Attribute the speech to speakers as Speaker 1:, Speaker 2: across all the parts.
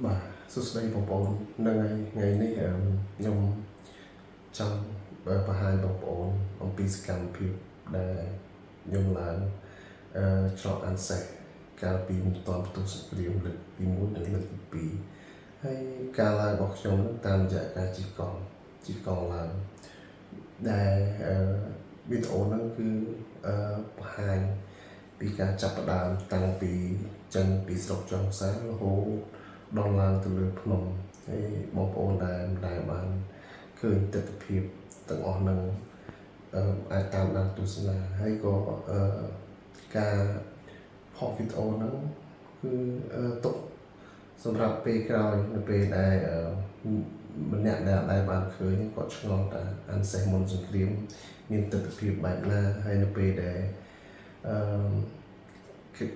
Speaker 1: បាទសួស្តីបងប្អូនហ្នឹងហើយថ្ងៃនេះខ្ញុំចង់បង្ហាញបងប្អូនអំពីសកម្មភាពដែលខ្ញុំឡើងច្រកអានសេះកាលពីមិនទាន់ផ្ទុះសង្គ្រាមលើកទី1និងលើកទី2ហើយការឡើងរបស់ខ្ញុំនឹងតាមរយៈការជិះកង់ជិះកង់ឡើងដែលវីដេអូហ្នឹងគឺបង្ហាញពីការចាប់ផ្ដើមតាំងពីចេញពីស្រុកចុងខ្សែរហូតដល់ឡើងទៅលើភ្នំហើយបងប្អូនដែលមិនដែលបានឃើញទស្សនភាពទាំងអស់ហ្នឹងអាចតាមដានទស្សនាហើយក៏ការផុសវីដេអូហ្នឹងគឺទុកសម្រាប់ពេលក្រោយនៅពេលដែលម្នាក់ដែលអត់ដែលបានឃើញគាត់ឆ្ងល់ថាអានសេះមុនសង្គ្រាមមានទស្សនភាពបែបណាហើយនៅពេលដែលអឺគឺ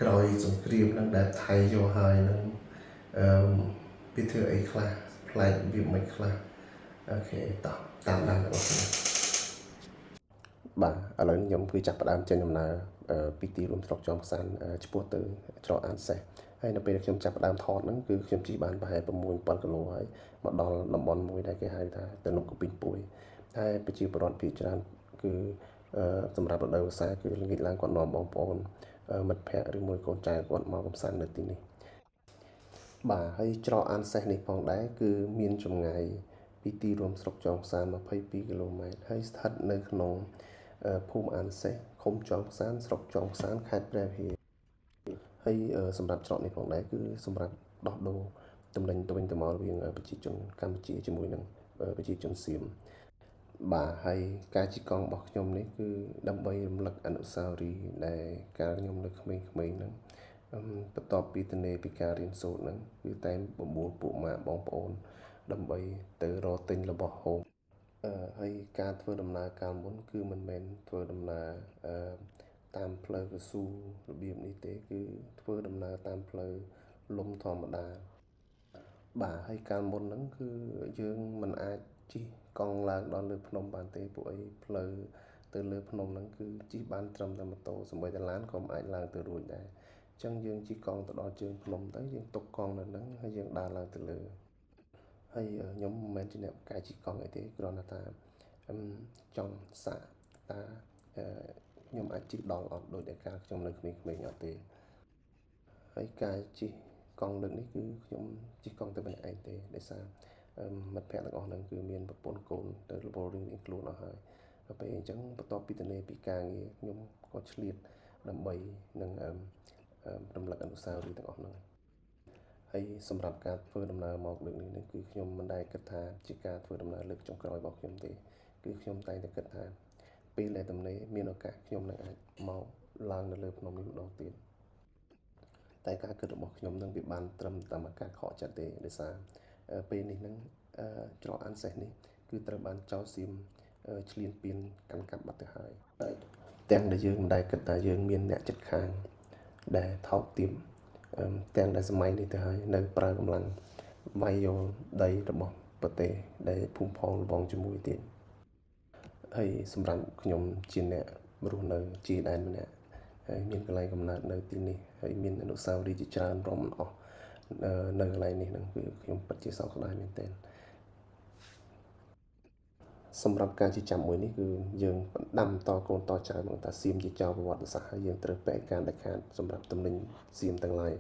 Speaker 1: ក្រោយសង្គ្រាមហ្នឹងដែលថៃយកហើយហ្នឹងអឺវាធ្វើអីខ្លះប្លែកវាមិនខ្លះOK តោះតាមដានទាំងអស់គ្នាបាទឥឡូវនេះខ្ញុំគឺចាប់ផ្ដើមចេញដំណើរពីទីរួមស្រុកចមខ្សានឆ្ពោះទៅច្រកអានសេះហើយនៅពេលដែលខ្ញុំចាប់ផ្ដើមថតហ្នឹងគឺខ្ញុំជិះបានប្រហែល6 7គីឡូហើយមកដល់តំបន់មួយដែលគេហៅថាទំនប់កពីងពួយហើយប្រជាពលរដ្ឋភាគច្រើនគឺសម្រាប់រដូវវស្សាគឺល្ងាចឡើងគាត់នាំបងប្អូនមិត្តភ័ក្តិឬមួយកូនចៅគាត់មកកម្សាន្តនៅទីនេះបាទហើយច្រកអានសេះនេះផងដែរគឺមានចម្ងាយពីទីរួមស្រុកចងខ្សាន22គីឡូម៉ែត្រហើយស្ថិតនៅក្នុងភូមិអានសេះឃុំចងខ្សានស្រុកចងខ្សានខេត្តព្រះវិហារហើយសម្រាប់ច្រកនេះផងដែរគឺសម្រាប់ដោះដូរតំណែងទៅវិញទៅមករវាងប្រជាជនកម្ពុជាជាមួយនឹងប្រជាជនសៀមបាទហើយការជិះកង់របស់ខ្ញុំនេះគឺដើម្បីរំលឹកអនុស្សាវរីយ៍ដែលកាលខ្ញុំនៅក្មេងៗហ្នឹងបន្ទាប់ពីទំនេរពីការរៀនសូត្រហ្នឹងគឺតែងបបួលពួកម៉ាកបងប្អូនដើម្បីទៅរកទិញរបស់ហូបហើយការធ្វើដំណើរកាលមុនគឺមិនមែនធ្វើដំណើរអឺតាមផ្លូវកៅស៊ូរបៀបនេះទេគឺធ្វើដំណើរតាមផ្លូវលំធម្មតាបាទហើយកាលមុនហ្នឹងគឺយើងមិនអាចជិះកង់ឡើងដល់លើភ្នំបានទេពួកអីផ្លូវទៅលើភ្នំហ្នឹងគឺជិះបានត្រឹមតែម៉ូតូសូម្បីតែឡានក៏មិនអាចឡើងទៅរួចដែរអញ្ចឹងយើងជិះកង់ទៅដល់ជើងភ្នំទៅយើងទុកកង់នៅហ្នឹងហើយយើងដើរឡើងទៅលើហើយខ្ញុំមិនមែនជាអ្នកពូកែជិះកង់អីទេគ្រាន់តែថាចង់សាកតាខ្ញុំអាចជិះដល់អត់ដូចដែលកាលខ្ញុំនៅក្មេងៗអត់ទេហើយការជិះកង់លើកនេះគឺខ្ញុំជិះកង់តែម្នាក់ឯងទេដោយសារមិត្តភ័ក្តិទាំងអស់ហ្នឹងគឺមានប្រពន្ធកូនទៅរវល់រឿងរៀងខ្លួនអស់ហើយដល់ពេលអញ្ចឹងបន្ទាប់ពីទំនេរពីការងារខ្ញុំក៏ឆ្លៀតដើម្បីនឹងរំលឹកអនុស្សាវរីយ៍ទាំងអស់ហ្នឹងហើយសម្រាប់ការធ្វើដំណើរមកលើកនេះគឺខ្ញុំមិនដែលគិតថាជាការធ្វើដំណើរលើកចុងក្រោយរបស់ខ្ញុំទេគឺខ្ញុំតែងតែគិតថាពេលដែលទំនេរមានឱកាសខ្ញុំនឹងអាចមកឡើងនៅលើភ្នំនេះម្ដងទៀតតែការគិតរបស់ខ្ញុំនឹងវាបានត្រឹមតែមួយការខកចិត្តទេដោយសារពេលនេះនឹងច្រកអានសេះនេះគឺត្រូវបានចោលសៀមឈ្លានពានកាន់កាប់បាត់ទៅហើយទាំងដែលយើងមិនដែលគិតថាយើងមានអ្នកចិត្តខាងដែលថោកទាបទាំងដែលសម័យនេះទៅហើយនៅប្រើកម្លាំងវាយយកដីរបស់ប្រទេសដែលភូមិផងលបងជាមួយទៀតហើយសម្រាប់ខ្ញុំជាអ្នករស់នៅជាដែនម្នាក់ហើយមានកន្លែងកំណើតនៅទីនេះហើយមានអនុស្សាវរីយ៍ជាច្រើនរាប់មិនអស់នៅកន្លែងនេះហ្នឹងគឺខ្ញុំពិតជាសោកស្ដាយមែនទែនសម្រាប់ការជិះចាំមួយនេះគឺយើងបណ្ដាំតកូនតចៅមកថាសៀមជាចៅប្រវត្តិសាស្ត្រហើយយើងត្រូវពាក់ការដាច់ខាតសម្រាប់ទំនិញសៀមទាំងឡាយ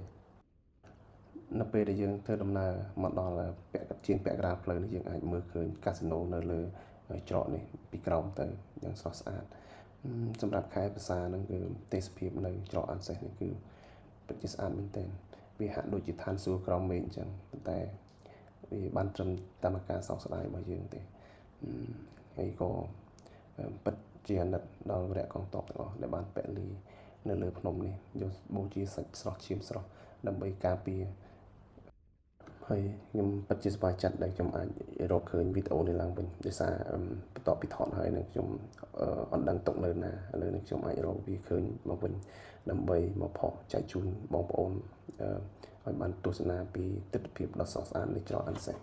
Speaker 1: នៅពេលដែលយើងធ្វើដំណើរមកដល់ពាក់ជាងពាក់កណ្ដាលផ្លូវនេះយើងអាចមើលឃើញកាស៊ីណូនៅលើច្រកនេះពីក្រោមទៅយ៉ាងស្រស់ស្អាតសម្រាប់ខែភាសាហ្នឹងគឺទេសភាពនៅច្រកអានសេះនេះគឺពិតជាស្អាតមែនទែនវាហាក់ដូចជាឋានសួគ៌ក្រោមមេឃអញ្ចឹងប៉ុន្តែវាបានត្រឹមតាមការសោកស្ដាយរបស់យើងទេហើយក៏ពិតជាអាណិតដល់វរៈកងទ័ពទាំងអស់ដែលបានពលីនៅលើភ្នំនេះយកបូជាសាច់ស្រស់ឈាមស្រស់ដើម្បីការពារហើយខ្ញុំពិតជាសប្បាយចិត្តដែលខ្ញុំអាចរកឃើញវីដេអូនេះឡើងវិញដោយសារបន្ទាប់ពីថតហើយនឹងខ្ញុំអត់ដឹងទុកនៅណាឥឡូវនេះខ្ញុំអាចរកវាឃើញមកវិញដើម្បីមកផុសចែកជូនបងប្អូនឲ្យបានទស្សនាពីទិដ្ឋភាពដ៏ស្រស់ស្អាតនៃច្រកអានសេះ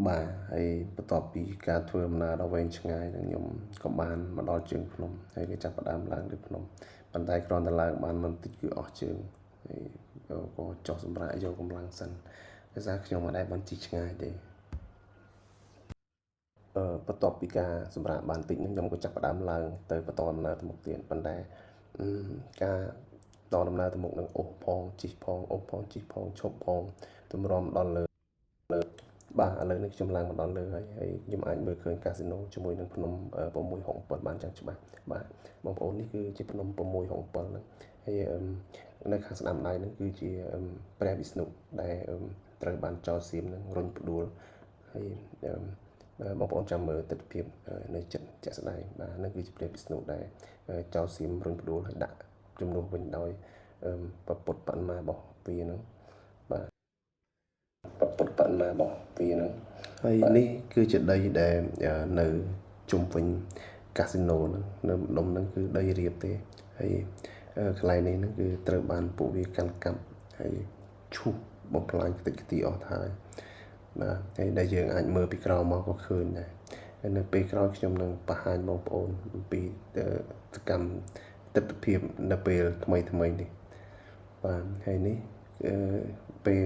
Speaker 1: បាទហើយបន្ទាប់ពីការធ្វើដំណើរដ៏វែងឆ្ងាយនឹងខ្ញុំក៏បានមកដល់ជើងភ្នំហើយក៏ចាប់ផ្ដើមឡើងលើភ្នំប៉ុន្តែគ្រាន់តែឡើងបានមិនតិចគឺអស់ជើងហើយ ក៏ចុះសម្រាកយកកម្លាំងសិនដោយសារខ្ញុំមិនដែលបានជិះឆ្ងាយទេបន្ទាប់ពីការសម្រាកបានតិចហ្នឹងខ្ញុំក៏ចាប់ផ្ដើមឡើងទៅបន្តដំណើរទៅមុខទៀតប៉ុន្តែការតដំណើរទៅមុខនឹងអូសផងជិះផងអូសផងជិះផងឈប់ផងទម្រាំដល់លើបាទឥឡូវនេះខ្ញុំឡើងមកដល់លើហើយហើយខ្ញុំអាចមើលឃើញកាស៊ីណូជាមួយនឹងភ្នំ667បានយ៉ាងច្បាស់បាទបងប្អូននេះគឺជាភ្នំ667ហ្នឹងហើយនៅខាងស្ដាំដៃហ្នឹងគឺជាព្រះវិស្ណុដែលត្រូវបានចោលសៀមនឹងរុញផ្ដួលហើយបងប្អូនចាំមើលទស្សនវិជ្ជានៅចិត្តជាក់ស្ដែងបាទហ្នឹងគឺជាព្រះវិស្ណុដែលចោលសៀមរុញផ្ដួលហើយដាក់ជំនួសវិញដោយពពុទ្ធបដិមារបស់វាហ្នឹងបាទពពុទ្ធបដិមារបស់វាហ្នឹងហើយនេះគឺជាដីដែលនៅជុំវិញកាស៊ីណូហ្នឹងនៅម្ដុំហ្នឹងគឺដីរាបទេហើយកន្លែងនេះហ្នឹងគឺត្រូវបានពួកវាកាន់កាប់ហើយឈូសបំផ្លាញខ្ទេចខ្ទីអស់ទៅហើយបាទហើយដែលយើងអាចមើលពីក្រោមមកក៏ឃើញដែរហើយនៅពេលក្រោយខ្ញុំនឹងបង្ហាញបងប្អូនអំពីសកម្មទិដ្ឋភាពនៅពេលថ្មីថ្មីនេះបាទហើយនេះពេល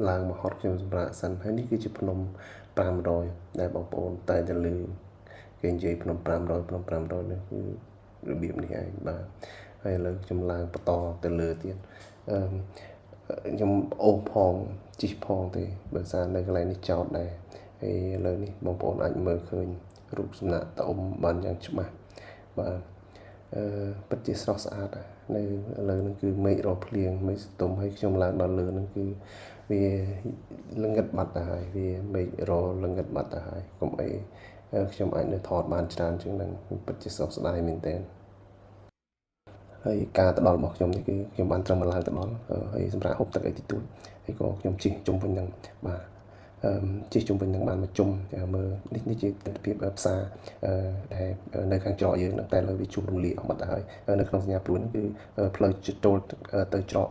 Speaker 1: ឡើងមកហត់ខ្ញុំសម្រាប់សិនហើយនេះគឺជាភ្នំ500ដែលបងប្អូនតែតែលឺគេនិយាយភ្នំ500ភ្នំ500នេះគឺរបៀបនេះឯងបាទហើយឥឡូវខ្ញុំឡើងបន្តទៅលើទៀតអឺខ្ញុំអូសផងជិះផងទេបើសារនៅកន្លែងនេះចោតដែរហើយឥឡូវនេះបងប្អូនអាចមើលឃើញរូបសំណាកតាអ៊ំបានយ៉ាងច្បាស់បាទពិតជាស្រស់ស្អាតនៅឥឡូវហ្នឹងគឺមេឃរភ្លៀងមេឃស្ទុំហើយខ្ញុំឡើងដល់លើហ្នឹងគឺវាល្ងិតបាត់ទៅហើយវាមេឃរល្ងិតបាត់ទៅហើយកុំអីខ្ញុំអាចនៅថតបានច្រើនជាងហ្នឹងពិតជាសោកស្ដាយមែនទែនហើយការទៅដល់របស់ខ្ញុំនេះគឺខ្ញុំបានត្រឹមមកឡើងទៅដល់ហើយសម្រាប់ហូបទឹកអីតិចតួចហើយក៏ខ្ញុំជិះជុំវិញហ្នឹងបាទជិះជុំវិញនឹងបានមកជុំមើលនេះជាទិដ្ឋភាពផ្សារដែលនៅខាងច្រកយើងតែលើវាជួបរំលាយអស់បាត់ទៅហើយនៅក្នុងសញ្ញាព្រួយហ្នឹងគឺផ្លូវចូលទៅច្រក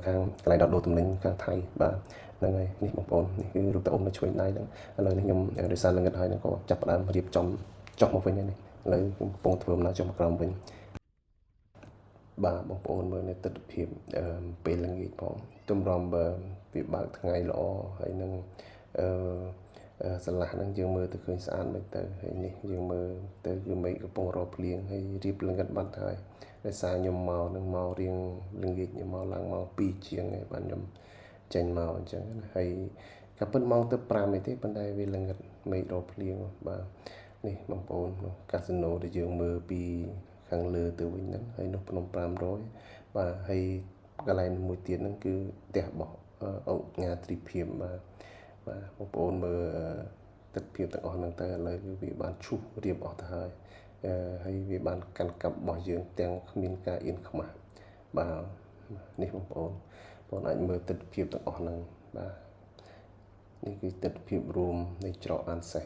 Speaker 1: ខាងកន្លែងដោតដូរទំនិញខាងថៃបាទហ្នឹងហើយនេះបងប្អូននេះគឺរូបតាអ៊ំនៅឆ្វេងដៃហ្នឹងឥឡូវនេះខ្ញុំដោយសារល្ងិតហើយហ្នឹងក៏ចាប់ផ្ដើមរៀបចំចុះមកវិញហើយនេះឥឡូវខ្ញុំកំពុងធ្វើដំណើរចុះមកក្រោមវិញបាទបងប្អូនមើលនៅទិដ្ឋភាពពេលល្ងាចផងទម្រាំបើវាបើកថ្ងៃល្អហើយនឹងអឺស្រឡះហ្នឹងយើងមើលទៅឃើញស្អាតមិនទៅហើយនេះយើងមើលទៅគឺមេឃកំពុងរកភ្លៀងហើយរៀបល្ងិតបាត់ហើយដោយសារខ្ញុំមកនឹងមករៀងល្ងាចខ្ញុំមកឡើងមក2ជាងហើយបាទខ្ញុំចេញមកអញ្ចឹងណាហើយក៏ពិតម៉ោងទៅ5អីទេប៉ុន្តែវាល្ងិតមេឃរកភ្លៀងបាទនេះបងប្អូនកាស៊ីណូដែលយើងមើលពីខាងលើទៅវិញហ្នឹងហើយនោះភ្នំ500បាទហើយកន្លែងមួយទៀតហ្នឹងគឺផ្ទះរបស់ឧកញ៉ាទ្រីភិបបាទបាទបងប្អូនមើលទិដ្ឋភាពទាំងអស់ហ្នឹងទៅឥឡូវគឺវាបានឈូសរៀបអស់ទៅហើយហើយវាបានកាន់កាប់របស់យើងទាំងគ្មានការអៀនខ្មាស់បាទនេះបងប្អូនបងអាចមើលទិដ្ឋភាពទាំងអស់ហ្នឹងបាទនេះគឺទិដ្ឋភាពរួមនៃច្រកអានសេះ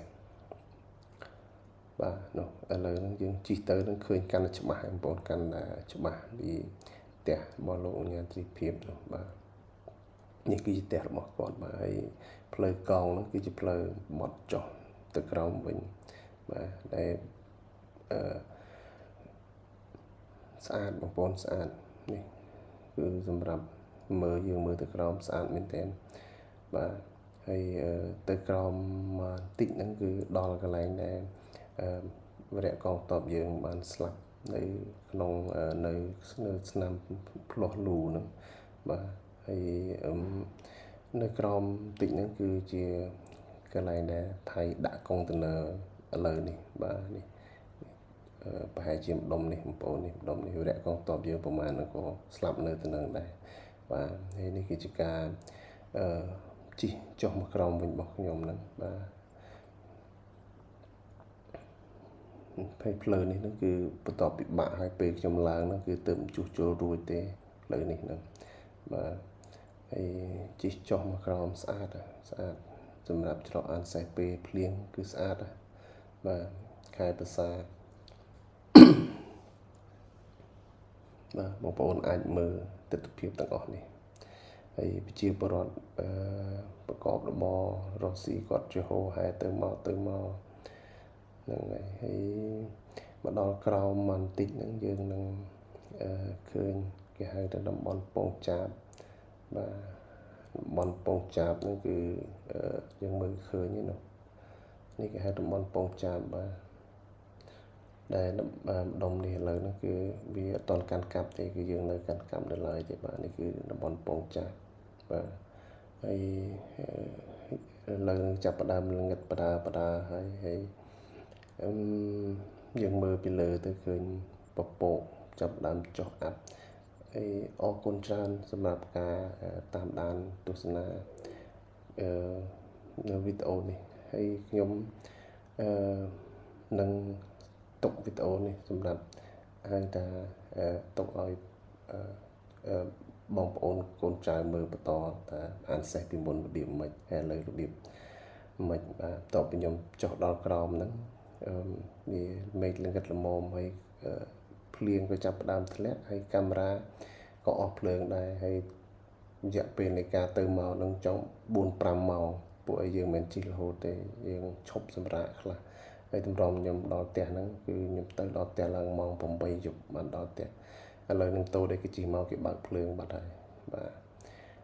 Speaker 1: បាទនោះឥឡូវហ្នឹងយើងជិះទៅនឹងឃើញកាន់តែច្បាស់ហើយបងប្អូនកាន់តែច្បាស់ពីផ្ទះរបស់លោកឧកញ៉ាទ្រីភិបនោះបាទនេះគឺជាផ្ទះរបស់គាត់បាទហើយផ្លូវកងហ្នឹងគឺជាផ្លូវបត់ចុះទៅក្រោមវិញបាទដែលអឺស្អាតបងប្អូនស្អាតនេះគឺសម្រាប់មើលយើងមើលទៅក្រោមស្អាតមែនទែនបាទហើយទៅក្រោមបន្តិចហ្នឹងគឺដល់កន្លែងដែលវរៈកងទ័ពយើងបានស្លាប់នៅក្នុងនៅឆ្នាំផ្លោះលូហ្នឹងបាទហើយនៅក្រោមតិចហ្នឹងគឺជាកន្លែងដែលថៃដាក់កុងតឺន័រឥឡូវនេះបាទនេះប្រហែលជាម្ដុំនេះបងប្អូននេះម្ដុំនេះវរៈកងទ័ពយើងប្រហែលហ្នឹងក៏ស្លាប់នៅទៅនឹងដែរបាទហើយនេះគឺជាការជិះចុះមកក្រោមវិញរបស់ខ្ញុំហ្នឹងបាទហើយផ្លូវនេះហ្នឹងគឺបន្ទាប់ពីបាក់ហើយពេលខ្ញុំឡើងហ្នឹងគឺទៅជួសជុលរួចទេផ្លូវនេះហ្នឹងបាទហើយជិះចុះមកក្រោមស្អាតស្អាតសម្រាប់ច្រកអានសេះពេលភ្លៀងគឺស្អាតបាទខែប្រសាបាទបងប្អូនអាចមើលទិដ្ឋភាពទាំងអស់នេះហើយប្រជាពលរដ្ឋប្រកបរបររកស៊ីគាត់ជាហូរហែទៅមកហ្នឹងហើយហើយមកដល់ក្រោមបន្តិចហ្នឹងយើងនឹងឃើញគេហៅថាតំបន់ពងចាប បាទតំបន់ពងចាបហ្នឹងគឺយើងមើលឃើញនោះនេះគេហៅតំបន់ពងចាបបាទដែលម្ដុំនេះឥឡូវហ្នឹងគឺវាអត់ទាន់កាន់កាប់ទេគឺយើងនៅកាន់កាប់នៅឡើយទេបាទនេះគឺតំបន់ពងចាបបាទហើយឥឡូវនឹងចាប់ផ្ដើមល្ងិតបដាបដាហើយហើយអឹមយើងមើលពីលើទៅឃើញពពកចាប់ផ្ដើមចុះអាប់ហើយអរគុណច្រើនសម្រាប់ការតាមដានទស្សនាអឺនៅវីដេអូនេះហើយខ្ញុំអឺនឹងទុកវីដេអូនេះសម្រាប់ហៅថាទុកឲ្យអឺបងប្អូនកូនចៅមើលបន្តថាអានសេះពីមុនរបៀបម៉េចហើយឥឡូវរបៀបម៉េចបាទបន្ទាប់ពីខ្ញុំចុះដល់ក្រោមហ្នឹងអឺវាមេឃល្ងិតល្មមហើយភ្លៀងក៏ចាប់ផ្ដើមធ្លាក់ហើយកាមេរ៉ាក៏អស់ភ្លើងដែរហើយរយៈពេលនៃការទៅមកនឹងចង់4 5ម៉ោងពួកឯងយើងមិនជិះរហូតទេយើងឈប់សម្រាកខ្លះហើយតម្រាំខ្ញុំដល់ផ្ទះហ្នឹងគឺខ្ញុំទៅដល់ផ្ទះឡើងម៉ោង8យប់បានដល់ផ្ទះឥឡូវនឹងតូដែលគេជិះមកគេបើកភ្លើងបាត់ហើយបាទ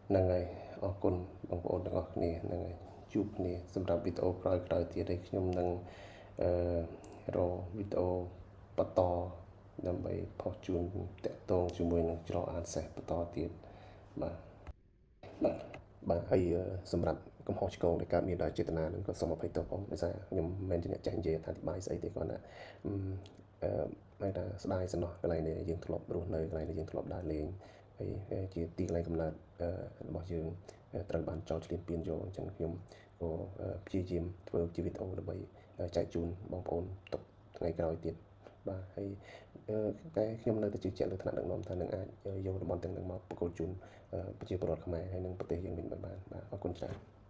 Speaker 1: ហ្នឹងហើយអរគុណបងប្អូនទាំងអស់គ្នាហ្នឹងហើយជួបគ្នាសម្រាប់វីដេអូក្រោយៗទៀតហើយខ្ញុំនឹងអឺរកវីដេអូបន្តដើម្បីផុសជូនតាក់ទងជាមួយនឹងច្រកអានសេះបន្តទៀតបាទបាទបាទហើយសម្រាប់កំហុសឆ្គងដែលកើតមានដោយចេតនានឹងក៏សូមអភ័យទោសផងដោយសារខ្ញុំមិនមែនជាអ្នកចេះនិយាយអធិប្បាយស្អីទេគ្រាន់តែអឺហៅថាស្ដាយសំណោះកន្លែងនេះយើងធ្លាប់រស់នៅកន្លែងនេះយើងធ្លាប់ដើរលេងហើយជាទីកន្លែងកំណើតរបស់យើងត្រូវបានចោលឆ្លៀនពៀនយកអញ្ចឹងខ្ញុំក៏ព្យាយាមធ្វើជាវីដេអូដើម្បីចែកជូនបងប្អូនទុកថ្ងៃក្រោយទៀតបាទហើយតែខ្ញុំនៅតែជឿជាក់លើថ្នាក់ដឹកនាំថានឹងអាចយកតំបន់ទាំងនឹងមកប្រកួតជូនប្រជាពលរដ្ឋខ្មែរហើយនិងប្រទេសយើងវិញបានបាទអរគុណច្រើន។